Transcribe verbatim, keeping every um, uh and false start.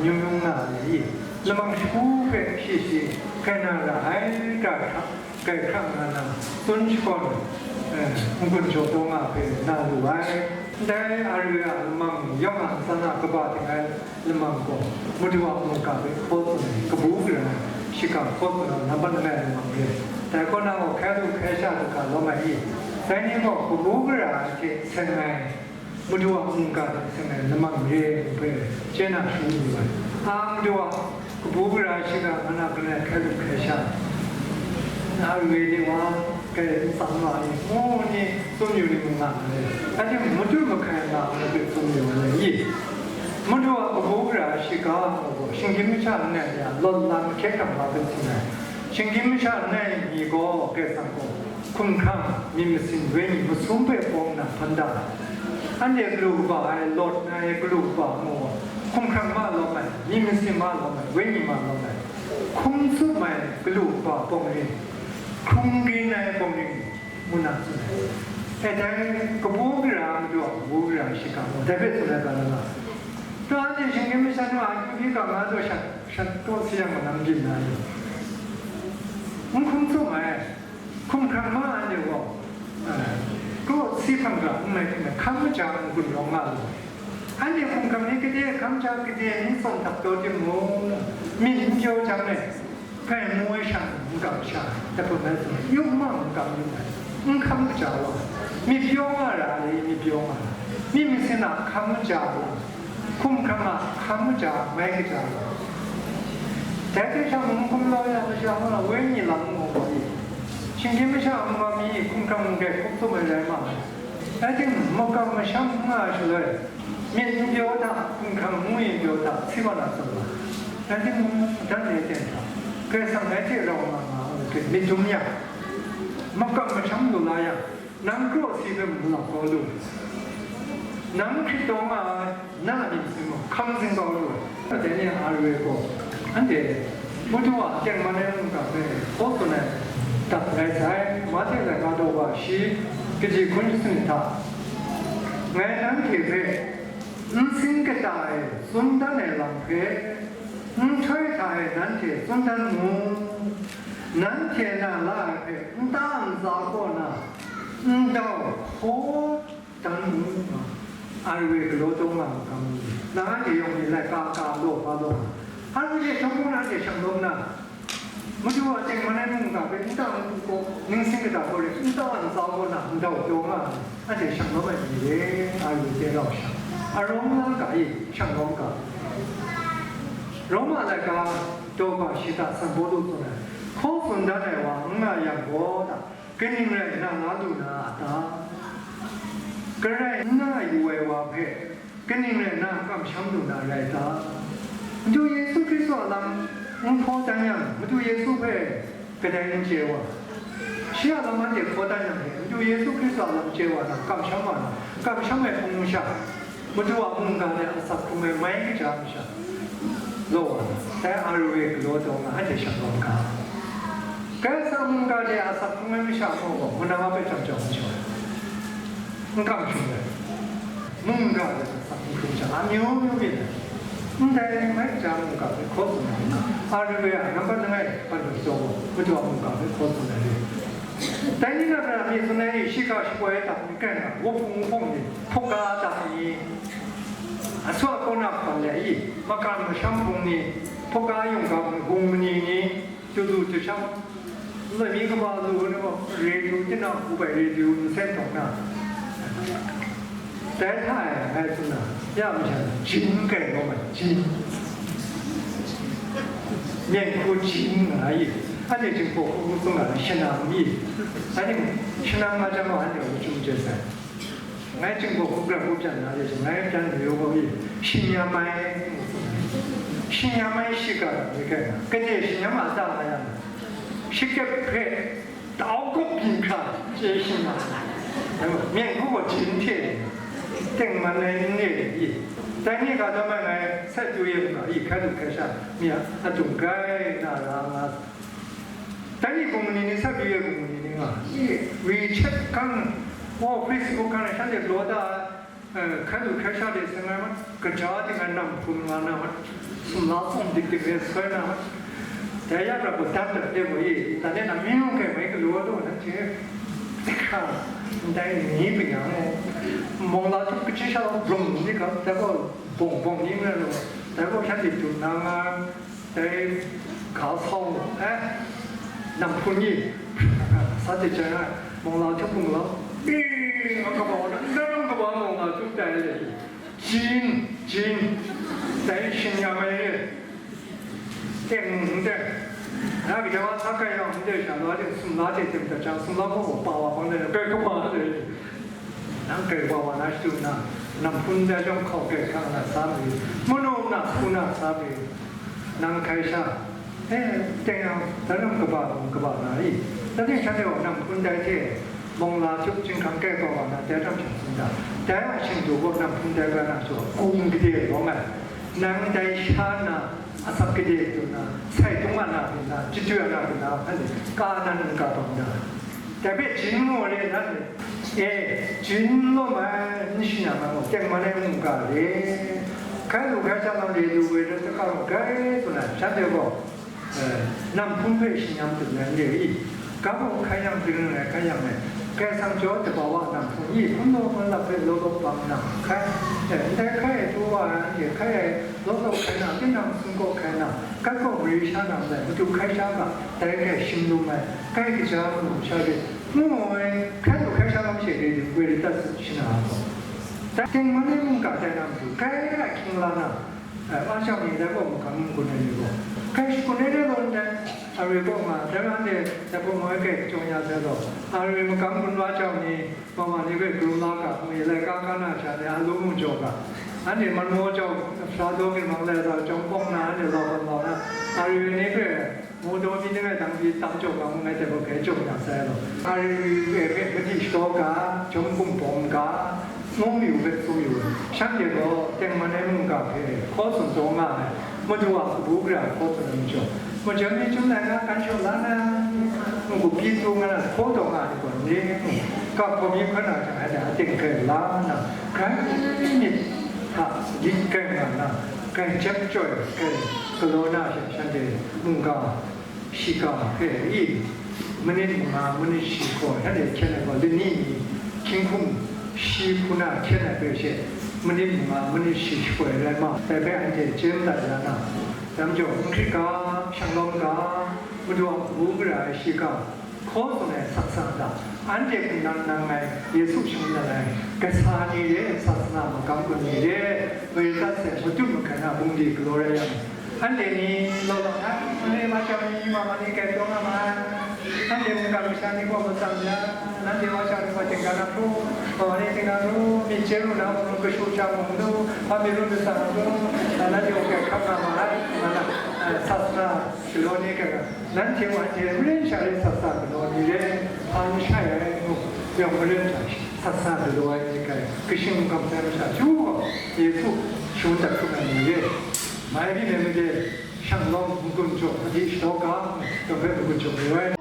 Myung myung nga ai i, lamang shagu hpe shi shi hkrai na ra ai, ga hkra, grai hkra nga na, tsun shakawn, eh, n-gun jaw taw nga hpe na lu ai. Ndai Aria lamang yawng a ntsan a kaba ting ai lamang gaw, Madu a mungga hpe hkaw tsun ai, kabu gara ai, shika hkaw tsun ai, nambat langai lamang re. Dai kaw na gaw, hkrai lu hkrai sha lu ga lawm ai i, dai ni gaw kabu gara ai hte seng ai, Madu a mungga hte seng ai lamang re ai hpe chye na shani yu ai. A, Madu a kabu gara ai shika nga na, galai hkrai lu hkrai sha, na re ni wa, kai n tsang wa ni, ngu ni, tsun yu ni mung nga ai. Anhte Madu mahkai nga ai hpe tsun yu ai i? Madu a kabu gara ai shika gaw, shinggyim masha langai mi a lawt lam hkye hkrang wa hpe tsun ai. Shinggyim masha langai mi gaw, Karai Kasang gaw hkumhkrang, myit masin, wenyi masum hpe pawng nna hpan da ai. Anhte galu kaba ai, lawt ai galu kaba gaw, hkumhkrang ma lawm ai, myit masin ma lawm ai, wenyi ma lawm ai, hkum tsup ai galu kaba bawng ring, hkrung rin ai bawng ring, ngu na tsun ai. E, dai kabu gara, Madu a kabu gara ai shika gaw, dai hpe tsun ai ga na nga. Taw, anhte shinggyim masha ni a akyu hpyi ga nga taw, shat, shat kaw si yang gaw, nang byin na ni? N hkum tsup ai. Hkumhkrang ma anhte gaw, eh, kaw si hpang ga n mai hte mei, hkam kaja n-gun rawng nga lu ai. Anhte hkumhkrang ni gade, hkam kaja gade ni tsawm dak taw timung, myit n pyaw jang e, hpai mu ai sha n kam sha, dapun ai tsun, yum ma n kam yu ai, n hkam kaja wa ai, myit pyaw nga ra ai, myit pyaw nga ra ai, myit masin a hkam kaja wa ai. Hkumhkrang a hkam kaja, mai kaja. Dai hte sha mung hkum lau ya masha nga, wenyi lam ngu gaw i, shinggyim masha ngu ga mi hkumhkrang n-gai hkum tsup ai rai ma ai. Rai timung, makam masham n nga ai shaloi, myit n pyaw hta, hkumhkrang ngu yin pyaw hta, si wa na tsawm ai. Rai timung, dan le ten hta, Karai Kasang dai hte rau nga nga ai hte myit dum yang, makam masham lu la yang, nang kraw si hpe mung lap kau lu ai, nang hkrit taw nga ai na a myit masin gaw hkam zing kau lu ai. Dai ni a re ai gaw, anhte Madu a tengman ai mungga hpe hkaw tsun ai, dak rai sai. Mahte laika daw wa shi, kaji hkun shasin hta, ngai nanhte hpe n sing kata e tsun dan ai lam hpe, nhtoi hta e nanhte tsun dan mu, nanhte na la ai hpe nta ntsa kaw na, ndau hkaw dan mu nga, ai we galaw taw nga makam ni, nang anhte yawng ni laika ka law hpa law nga, hpa ru hte hkawng hkawng na hte shang lawm na, Madu a tengman ai mungga hpe nta npu kaw, ningsing kata kaw rai, nta ntsa kaw na ndau taw nga ai, anhte shang lawm ai ni re, ai we hte rau shang, arawng la ga i, shang lawm ga. Roma laika daw ga shi hta San Pawlu tsun ai, hkaw tsun dan ai wa n nga yang gaw, kaning rai nna la lu na a ta? Garai n na yu ai wa hpe kaning rai nna kamsham lu na rai ta? Madu Yesu Hkristu a lam n hkaw dan yang, Madu Yesu hpe kadai n chye wa? Shi a lam anhte hkaw dan yang hte, Madu Yesu Hkristu a lam chye wa na, kamsham wa na, kamsham ai hpung masha, Madu a mungga de asak hkrung ai mai kaja masha, law wa na, dai a ru e galaw taw nga, anhte shang lawm ga. Karai Kasang mungga de asak hkrung ai masha gaw, manang a hpe jam jau n jau ai, n kam shung ai, mungga de asak hkrung jang, amyu myu byin ai, ndai mai kaja mungga hpe hkaw tsun ai, a ru e a nambat langai, ban lu jaw gaw, Madu a mungga hpe hkaw tsun ai re. Dai ni na hpe a myit tsun ai, shika shapoi ai dak ni, kai na, wuhpung wuhpawng ni, hpuk ga dak ni, asu a kaw na hpan le i, makan masham hpung ni, hpuk ga yungga hpung, gung mani ni, chyu du chyu sham, loi mi kaba lu ai gaw, redu, tinang hku bai redu, nsen tawng na, dai hta e ngai tsun na, ya masha ni, jin kai lawm ai, jin. Myen hku jin nga ai, anhte jinghpaw hku tsun nga ai, shanam i, anhte shanam nga jang gaw, anhte a wachyu chye sai. Ngai jinghpaw hku grang hku pyan na re, ngai pyan mayu gaw i, shinyam ai, shinyam ai shiga lam ni kai na, gade shinyam a ta nga yang, shakep hpe, tau kawp byin hkra chye shing nga ai. Myen hku gaw jin hte tengman ai n re ai i? Dai ni ga daw mai ngai, Sai Pru Yen mung ga i, Hkrai Lu Hkrai Sha mi a, a dung grai na ra nga. Dai ni bungli ni, Sai Pru Yen bungli ni nga i, WeChat hkang, o, Facebook hkang, shanhte law da, eh, Hkrai Lu Hkrai Sha de seng ai mat, kaja ting ai nam hpun nga na mat, Sumla sung dik dik re soi na, dai ya pra gaw dan dat de gaw i, dan de na myu kai mai galu wa lu na hte, hkra, ndai ni hpe yang, mawng la htup kaji sha brum ni ga, dai gaw bawng bawng ni ngai lu, dai gaw shanhte du na nga, dai ga sau, eh, nam hpun ni, sa de jai na, mawng la htup mung la, i, nga kaba wa na, ndai rang kaba mawng la htup dai le. Jin, jin, dai shing ya mai e. Teng, n teng. Na gaja wa sa kai yawng n teng sha, law teng sumla teng teng da jang, sumla gaw pa wa bang de, kai kaba de. Nang kai wa wa na shatu na, nam hpun da jawng hkau kai hkang na sa mi, manu na hpun na sa mi, nang kai sha, eh, teng yang, dai ram kaba, kaba na i? Dai teng sha de wa nam hpun dai hte, mawng la htup chyinghkang kai kau wa na, dai ram sha tsun da. Dai a shing du gaw nam hpun dai ga na jaw, kung gade rawng ai. Nang dai sha na, asak gade du na, sai tung a na byin na, chyeju a na byin na, hpa ni, ka nan n ka bang da. Dai hpe jin mu re nan ni, e, jin lawm ai, n shing ya mai gaw, teng man ai mungga re. Hkai lu hkai sha lam re lu we, rai sa ka lu hkai, tsun ai, shanhte gaw, eh, nam hpun hpe shi nyam dun ai re i? Ga mung hkai yang, ding ring ai hkai yang e, Karai Kasang jaw dabawa nam hpun i? Hpun law hpun lap hpe law law bang na hkai, eh, ndai hkai e du wa ai anhte hkai e law law hkai na, tinang sum kaw hkai na, gat kaw mari sha na ndai, madu hkai sha ga, dai hkai shim lum ai, hkai kaja mung sha re, ngu ai, hkai lu hkai sha lam she re, re, re dat shana gaw. Dai teng man ai mungga tai na matu, hkai a hkying la na, eh, wa shang ni dai gaw magam n-gun ai ni gaw, hkai shagun ai rai gaw ndai, a re gaw nga, dai wa anhte dai gaw nga ai hkai kachyaw ya sai gaw, a re magam gun wa shang ni, mama ni hpe karum la ga, ngu i laika ka na sha ni a lu mu jaw ga, anhte man maw jau, sara daw ginmang lai sa, chyawm pawng na, anhte lau gawn mau na, a re ni hpe, Mu daw mi ni rai dang pyi tam jaw ga ngu ngai hte gaw grai jaw na sai law. A ri ri ri hpe madi shadaw ga, jawm kum bawm ga, ngu mi u hpe tsun yu. Shanhte gaw tengman ai mungga hpe hkaw tsun taw nga ai, Madu a kabu gara hkaw tsun ai majaw, majam mi chyum lai nga, kan shaw la na, n-gup pyi tu nga na, hkaw taw nga ai ni gaw, ni, ga hkaw mi hkan na jang, anhte aten grai la nna, grai myit hta lit grai nga na, grai jep chyoi, grai galaw na hte shanhte mungga, shiga hpe i, minit manga, minit shi hkaw, shanhte hkyen ai gaw, lani ni, hkying hkum shi hku na hkyen ai hpe she, minit manga, minit shi shakoi rai ma, dai hpe anhte chye madat ya na, dai majaw, n hkrit ga, shang lawm ga, Madu a kabu gara ai shiga, hkaw tsun ai saksa hta, anhte hpung nang nang ai, Yesu shangun ai, kasa ni re, sasana magam gun ni re, mare dat sai, matut mahkai na bungli galaw rai yang, anhte ni law law na, mare ma shang ni, mama ni grai taw nga ma ai. Anhte mungga masha ni gaw matsam ya, nanhte wa shang ni gaw htingga na hkru, mama ni htingga hkru, myit chye lu na mung, kashu sha mung lu, hpa mi lu lu sa mung lu, nanhte gaw grai hkap nga ma ai, nga na, eh, sasana galaw ni grai nga, nanhte wa hte maren sha re sasa galaw ni re, hpa n shai ai mung, yawng maren sha sasa galaw ai ni grai, kashing kamsham masha shu gaw, Yesu shangun dat hkrum ai ni re, mai byin ai made, shang lawm n-gun jaw, madi shadaw ga, dawng hpe n-gun jaw mayu ai.